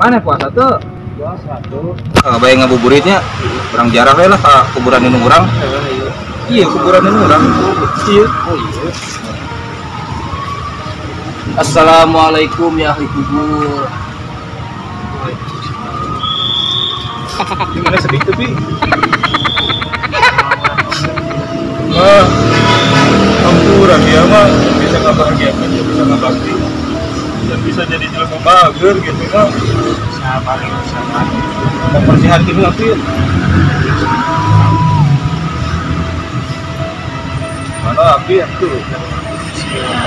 Mana puasa tuh? Puasa tuh. Bae ngabuburitnya urang jarah we lah ka kuburan indung urang. Iya, kuburan indung urang. Iya. Oh iya. Assalamualaikum ya ahli kubur. Gimana sedih tuh, Pi? Wah, ampura dia mah bisa ngabahagiakan, dia bisa ngabakti, dan bisa jadi jelema bager gitu mah. Sabar, sabar. Mempersihatkan tapi mana api tuh?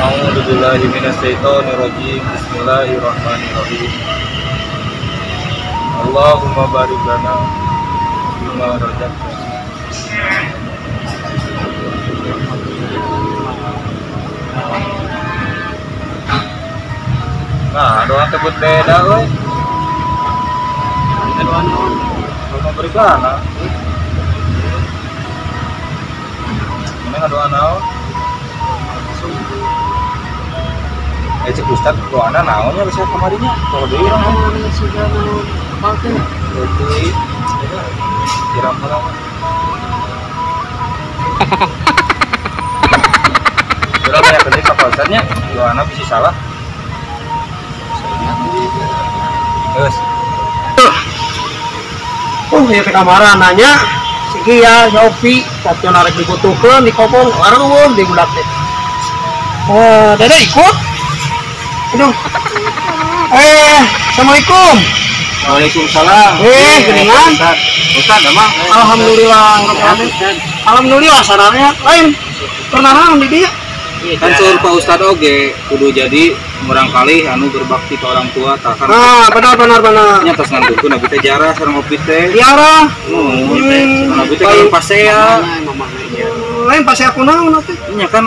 A'udzubillahi minasyaitonirrajim. Bismillahirrahmanirrahim. Allahumma barik lana bima razaqtana. Nah, doa tebut beda euy. Kita doa naon? Doa barik lana. Mana ngadoa naon? Cek Ustad doana naonnya bisa kamarinya? Kalau deui urang sudah naon? Apal teh? Leutik. Kira heula. Urang banyak deui ka Ustadnya, doana bisa salah. Terus. Oh, ieu teh kamaran nanya si Gia, si Opi, waktu narek dibutuhkeun di kopong, areueuh di budak teh. Oh, Dede ikut? Aduh. Assalamualaikum. Waalaikumsalam. Geningan. Ustaz, damang. Alhamdulillah, alhamdulillah sarana lain. Pernah di dieu. Kan saur Pak Ustad oge kudu jadi murangkalih anu berbakti ke orang tua tah kan. Ah, benar benar benar. Nya tos ngantukeun abi teh jarah sareng opi teh. Jarah. Nuhun. Abi teh kan pasea. Lain pasea kunaon atuh? Nya kan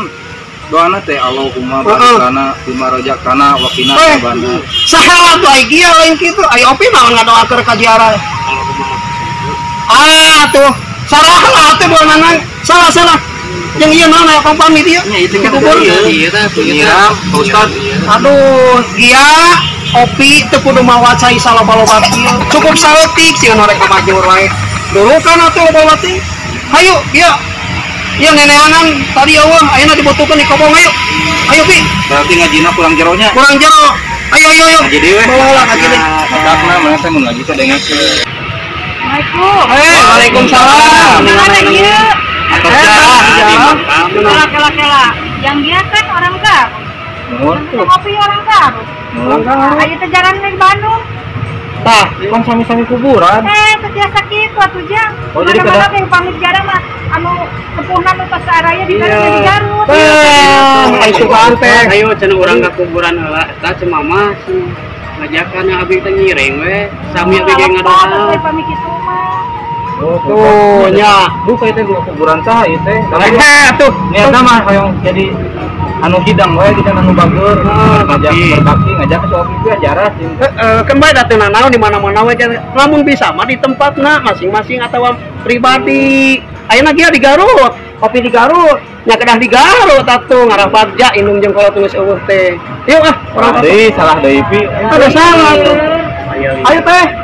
doana teh Allahumma barik lana bima razaqtana wa qina adzabannar. Saha atuh ai kieu lain kitu. Ai opi mah ngadoakeun ka ziarah. Ah tuh, salah lah atuh doanana. Salah salah. Yang iya naon aya pamit ieu? Nya itu kan kubur ieu teh nyiram Pak Ustad. Aduh, gia opi teu kudu mawa cai saloba-loba kieu. Cukup saeutik sieun rek kamajur wae. Durukan atuh loba teh. Hayu, ieu. Ieu neneangan tadi eueuh ayeuna dibutuhkeun di kobong ayo. Ayo Pi. Berarti ngajina kurang jeronya. Kurang jero. Ayo ayo ayo. Ngaji deui we. Bawa lah ngaji deui. Matakna mana teh mun ngaji teh dengekeun. Assalamualaikum. Waalaikumsalam. Mana ieu? Atos Kela kela kela. Yang dia kan orang Garut. Ngopi orang Garut. Ayo teh jalan di Bandung. Tah, kan sami-sami kuburan. Teu kitu atuh jang. Oh, jadi mana-mana teh pamit jarang mah anu sepuhna nu pas araya di Garut di Garut. Teh, isukan teh. Ayo cenah urang ka kuburan heula eta cenah mama ngajakan abi teh ngiring we. Sami abi ge ngadoa. Pamit kitu mah. Tuh nya, duka itu dua kuburan saha ieu teh. Tuh, niatna mah hoyong jadi anu hidang we, hidang anu bager, ngajak berbakti, ngajak ke opi teh jarah sih. Heeh, kan bae da teu nanaon di mana-mana we lamun bisa mah di tempatna masing-masing atawa pribadi. Ayeuna gia di Garut, opi di Garut, nya kedah di Garut atuh ngarah bagja indung jeung kolot geus eueuh teh. Yuk ah, urang deui salah deui Pi. Ada salah tuh. Ayo teh.